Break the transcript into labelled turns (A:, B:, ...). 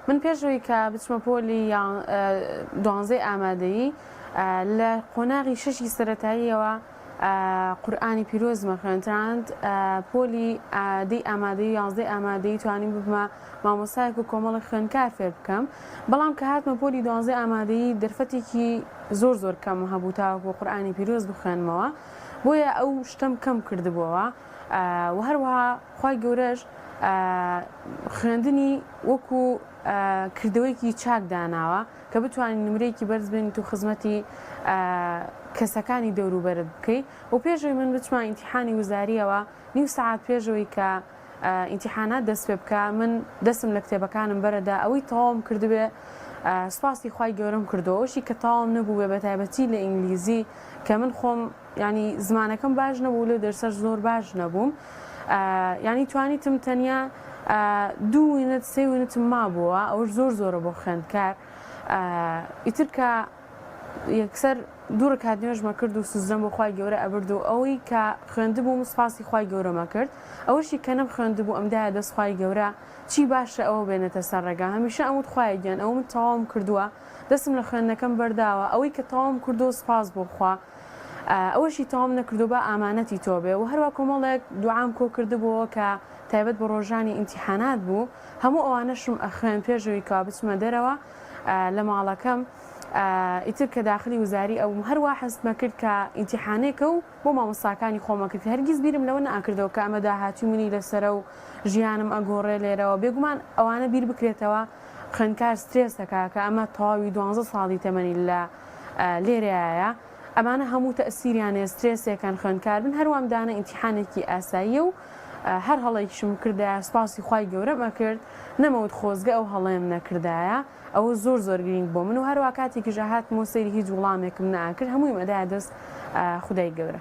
A: من پێش ئەوەی کە بچمە پۆلی دوانزەی ئامادەیی لە قۆناغی شەشی سەرەتاییەوە قورئانی پیرۆزمە خوێندراند پۆلی دەی ئامادەی و یازدەی ئامادەیی توانیم ببمە مامۆستایەک و کۆمەڵێک خوێندکار فێر بکەم بەڵام کە هاتمە پۆلی دوانزەی ئامادەیی دەرفەتێکی زۆر زۆر کەم هەبوو تاوەکو قورئانی پیرۆز بخوێنمەوە بۆیە ئەو شتەم کەم کردبووەوە و هەروەها خوای گەورەش خوێندنی وەکو کردەوەیەکی چاک داناوە کە بتوانین نمرەیەکی بەرز بێنیت و خزمەتی کەسەکانی دەوروبەرت بکەی و پێشەوەی من بچمە ئیمتیحانی وزاریەوە نیو سەعات پێشەوەی کە ئیمتیحانات دەست پێ بکا من دەستم لە کتێبەکانم بەرەدا ئەوەی تەواوم کردبێ سوپاسی خوای گەورەم کردووە ئەوشی کە تەواوم نەبووبێ بەتایبەتی لە ئینگلیزی کە من خۆم یانی زمانەکەم باش نەبوو لەو دەرسەش زۆر باش نەبووم یانی توانیتم تەنیا دوو وینت سێ وینتم مابووە ئەوش زۆر زۆرە بۆ خوێندکار ئیتر کە یەکسەر دوو ڕکات نوێژمە کرد و سوجدەم بۆ خوای گەورە ئەبرد و ئەوەی کە خوێندبووم سوپاسی خوای گەورەمە کرد ئەوەشی کە نەم خوێندبوو ئەمدایە دەست خوای گەورە چی باشە ئەوە بێنێتە سەر ڕێگا هەمیشە ئەموت خوایە گیان ئەوە من تەواوم کردووە دەستم لە خوێندنەکەم بەرداوە ئەوەی کە تەواوم کردووە سوپاس بۆ خوا ئەوەشی تەواوم نەکردووە با ئامانەتی تۆ بێ و هەروا کۆمەڵێک دوعام کۆ کردبووەوە کە تایبەت بە ڕۆژانی ئیمتیحانات بوو هەموو ئەوانەشم ئەخوێند پێش ئەوەی کەوا بچمە دەرەوە لە ماڵەکەم ئیتر کە داخلی وزاری ئەبووم هەروا هەستمە کرد کە ئیمتیحانێکە و بۆ مامۆستاکانی خۆمە کرد هەرگیز بیرم لەوە نەئەکردەوە کە ئەمە داهاتووی منی لەسەرە و ژیانم ئەگۆڕێ لێرەوە بێگومان ئەوانە بیر بکرێتەوە خوێندکار سترێس دەکا کە ئەمە تەواوی دوانزە ساڵی تەمەنی لە لێرەیایە ئەمانە هەموو تەئسیریان هەیە سترێسێکەن خوێندکار بن هەروام دانە ئیمتیحانێکی ئاساییە و هەر هەڵەیەکیشم بکردایە سوپاسی خوای گەورەم ئەکرد نەمەوت خۆزگە ئەو هەڵەیەم نەکردایە ئەوە زۆر زۆر گرینگ بۆ من و هەروا کاتێکیش ئەهاتمەوە سەیری هیچ وڵامێکم نەئەکرد هەموویم ئەدایە دەست خودای گەورە.